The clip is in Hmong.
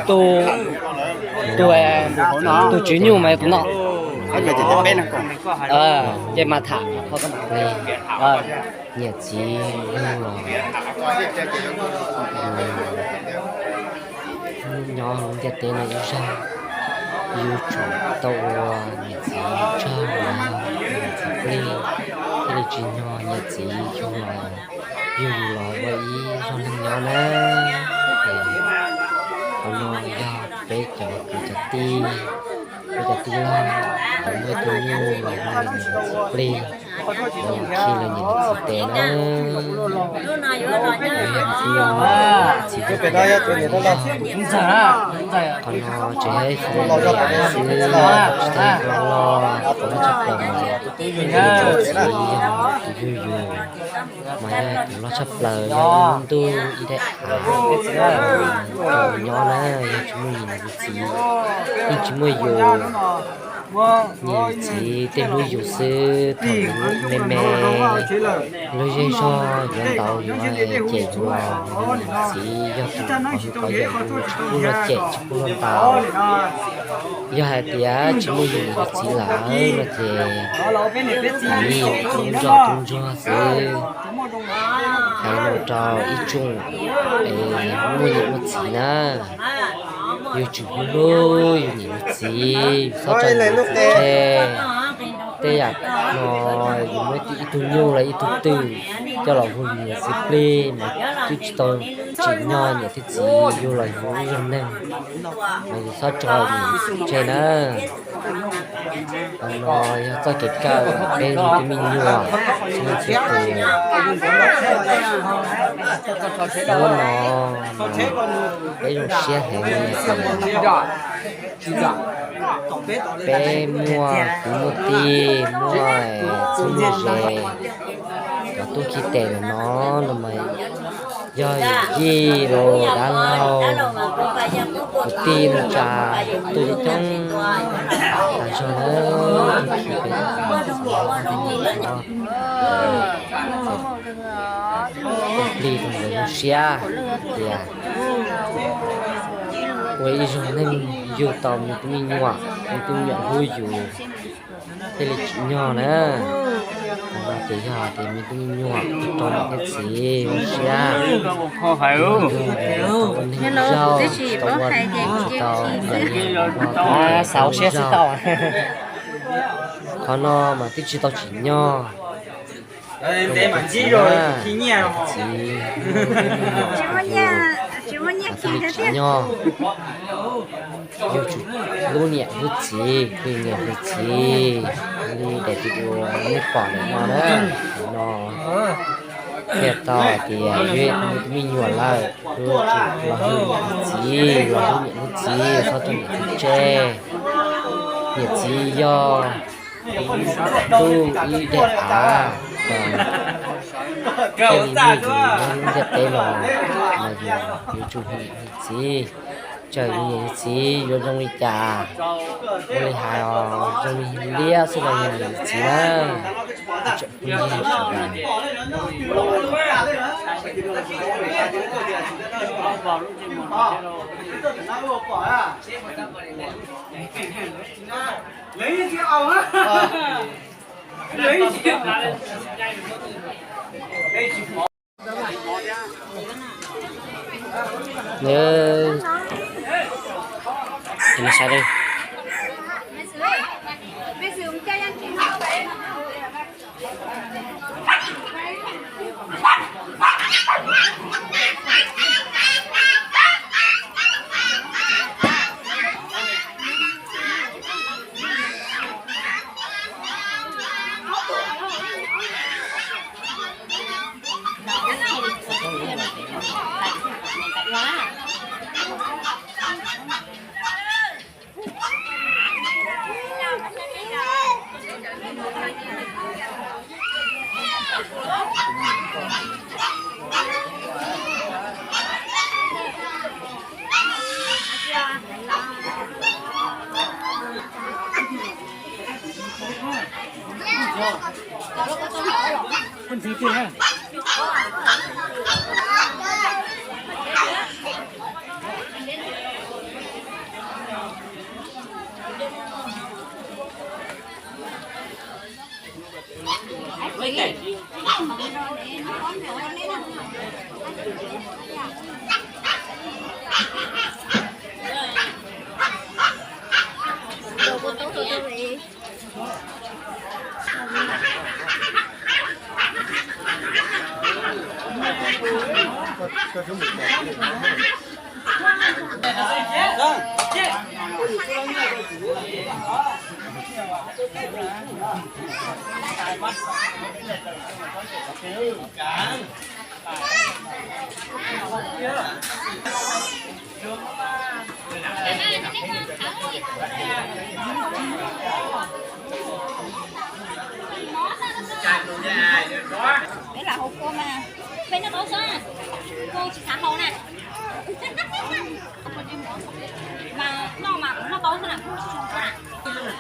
Tus, tus, tus tswv nyuj mas tus no, ces mas tham. Nyiam txiv yug los, nyob hauv ntiaj teb no ib zaug, yus tsum tau ua niam txiv tsaug los yog niam txiv plig, thiaj li tsis nyog niam txiv yug los, yug yus los ua ib zog neeg nyob na. Qhov no yog peb cov kwv cov tij, peb cov tij laug, muaj ib tug nyuj los yog niam txiv plig, los khi los niam txiv tes na. Yog txiv, txiv qhov no tseem yog ib qho xwb, tsis tau los los, qhov no tshaj plaws mas yog tus yug yus, mas yog tus loj tshaj plaws, yog lub ntuj ib daim av rau nyob na, yog tsis muaj yus niam yus txiv, yeej tsis muaj yus. Niam yus txiv tej hlub yus xwb, thaum yus me me, lub zej zog yuav ntaus yus, cem yus los, yus niam yus txiv yog tus qhov hwv qhov yawm, yus tsis pub luag cem tsis pub luag ntaus. Yog hais tias tsis muaj yus niam yus txiv lawm no ces yus tub nrog tub ntsuag xwb. Hais no rau ib tsoom es muaj niam muaj txiv na, yus tsum hlub hlub yus niam yus txiv, yus txhob tso yus niam yus txiv tseg. Tej yam no yus muaj ib tug nyuj los ib tug twm coj los hu yus niam txiv plig mas twb tsis tau tsim nyog niam thiab txiv yug los yus ib zog neeg, mas yus txhob tso yus niam yus txiv tseg na. Qhov no yog txoj kev kawm peb tus me nyuam, txhua leej txhua tus. Hnub no peb zoo siab heev, peb muaj kwv muaj tij, muaj txheeb muaj ze, cov tub khi tes no no mas yog yij los dab laug, kwv tij neej tsa tuaj coob coob tas zog na. Peb plig rau nkawd zoo siab tias ua ib zog neeg yug tau me tub me nyuam, me tub me nyuam hlub yus, thiaj li tsim nyog na. Qhov no ces yog tias me tub me nyuam rau niam thiab txiv zoo siab, yug tau ua neeg zaug, tsis tau ua, tsis tau ua neeg zaug. Qhov no mas twb tsis tau tsim nyog. Txiv, thiaj li tsim nyog. Yug tsum hlub niam hlub txiv, hlub niam hlub txiv li daim video nej pom ntawm no na. Ntawm no qhia tau hais tias yog tus me nyuam lawm, yus tsum los hlub niam hlub txiv, los hlub niam hlub txiv, txhob rau niam txiv tseg. Niam txiv yog ntuj ib daim av, tej me nyuam yus nyob lub ntiaj teb no, mas yus yuav tsum hlub niam hlub txiv. Txawm yus niam yus txiv yuav zoo li cas, ua li hais os, zoo li liab xwb los yog niam yus txiv na. Tseem phooj ywg sawv daws, nws, nws saib đây. Peb lam haus kua mas, peb noj tau xwb, kua tsis xav haus na. Mas noj mas kuv noj tau xwb na, kuv tsis haus kua na.